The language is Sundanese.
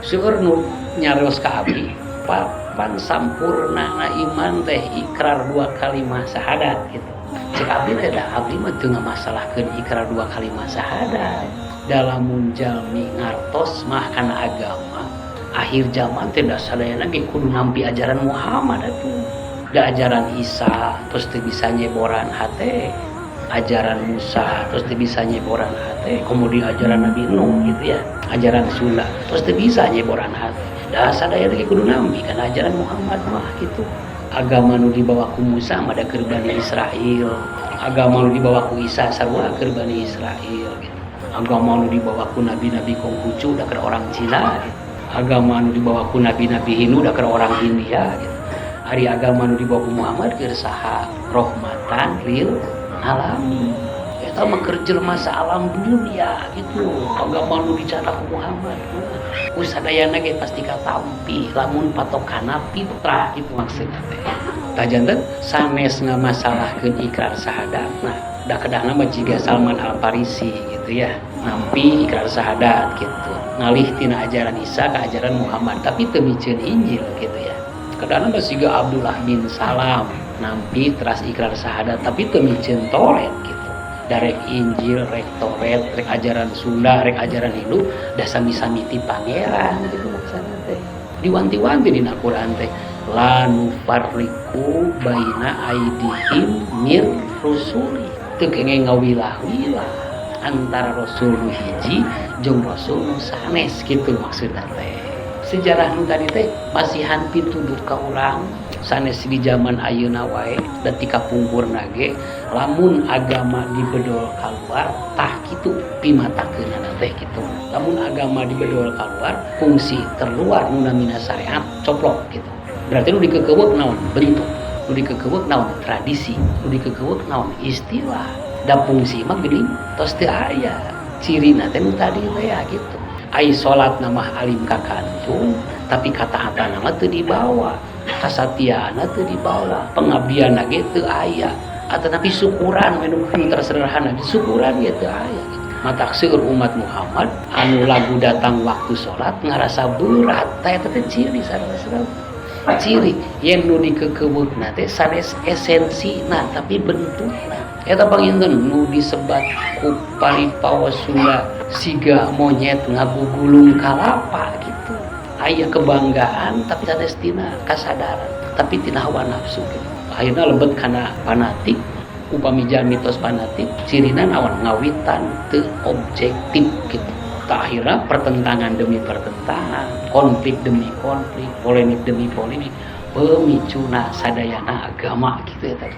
Seueur nu nyarios ka abdi, "Papan sampurna na iman teh ikrar dua kalimat syahadat?" gitu. Cek abdi teh, da abdi mah teu ngamasalahkeun ikrar dua kalimat syahadat. Dalam jalmi ngartos mah kana agama akhir zaman teh da sadayana ge kudu nampi ajaran Muhammad atuh. Da ajaran Isa terus teu bisa nyeboran hate, ajaran Musa terus teu bisa nyeboran hate, kemudian ajaran Nabi Nuh gitu ya, ajaran Sunda terus teu bisa nyeboran hate. Da sadayana ge kudu nampi kana ajaran Muhammad mah gitu. Agama nu dibawa ku Musa mah da keur Bani Israel, agama nu dibawa ku Isa sarua keur Bani Israel gitu. Agama nu dibawa ku nabi-nabi Konghucu da keur orang Cina gitu. Agama nu dibawa ku nabi-nabi Hindu da keur orang India gitu. Ari agama nu dibawa ku Muhammad keur saha? Rahmatan lil alamin. Eta mah keur jelema alam dunia gitu. Agama nu dicandak ku Muhammad mah ku sadayana ge pasti katampi lamun patokana fitrah gitu maksudna teh. Tah, janten sanes ngamasalahkeun ikrar syahadat. Nah, da kedahna mah jiga Salman Al Farisi gitu ya, nampi ikrar syahadat gitu, ngalih tina ajaran Isa ke ajaran Muhammad, tapi teu miceun Injil gitu ya. Kedahna mah siga Abdullah bin Salam, nampi teras ikrar syahadat, tapi teu miceun Taurat gitu. Da rek Injil, rek Taurat, rek ajaran Sunda, rek ajaran Hindu, da sami-sami ti Pangeran gitu maksudna teh. Diwanti-wanti dina Quran teh, la nufarriqu baina ahadin mir rusuli, teu kenging ngawilah-wilah antara rasul nu hiji jeung rasul nu sanes gitu maksudna teh. Sejarah nu tadi teh masihan pituduh ka urang sanes di zaman ayeuna wae dan ti kapungkurna ge, lamun agama dibedol keluar tah kitu pimatakeunana teh gitu. Lamun agama dibedol keluar, fungsi terluar nu namina syariat coplok gitu. Berarti nu dikekeuweuk naon? Bentuk. Nu dikekeuweuk naon? Tradisi. Nu dikekeuweuk naon? Istilah. Da fungsi mah geuning tos teu aya. Cirina teh nu tadi teh ya gitu. Ai salat mah alim ka kantun, tapi kataatan mah teu dibawa, kasatiana teu dibawa, pengabdian ge teu aya, atau tapi syukuran we nu tersederhana, syukuran ge teu aya gitu. Matak seueur umat Muhammad anu lagu datang waktu salat ngarasa berat. Tah, eta teh ciri sarua ciri yen nu dikekeuweukna teh sanes esensina, tapi bentukna. Eta panginten nu disebat ku paripaos Sunda siga monyet ngagugulung kalapa gitu. Aya kebanggaan, tapi sanes tina kasadaran, tapi tina hawa nafsu gitu. Akhirnya lebet kana fanatik. Upami jalmi tos fanatik, cirina naon? Ngawitan teu objektif gitu. Tak akhirnya pertentangan demi pertentangan, konflik demi konflik, polemik demi polemik, pemicuna sadayana agama gitu ya teh.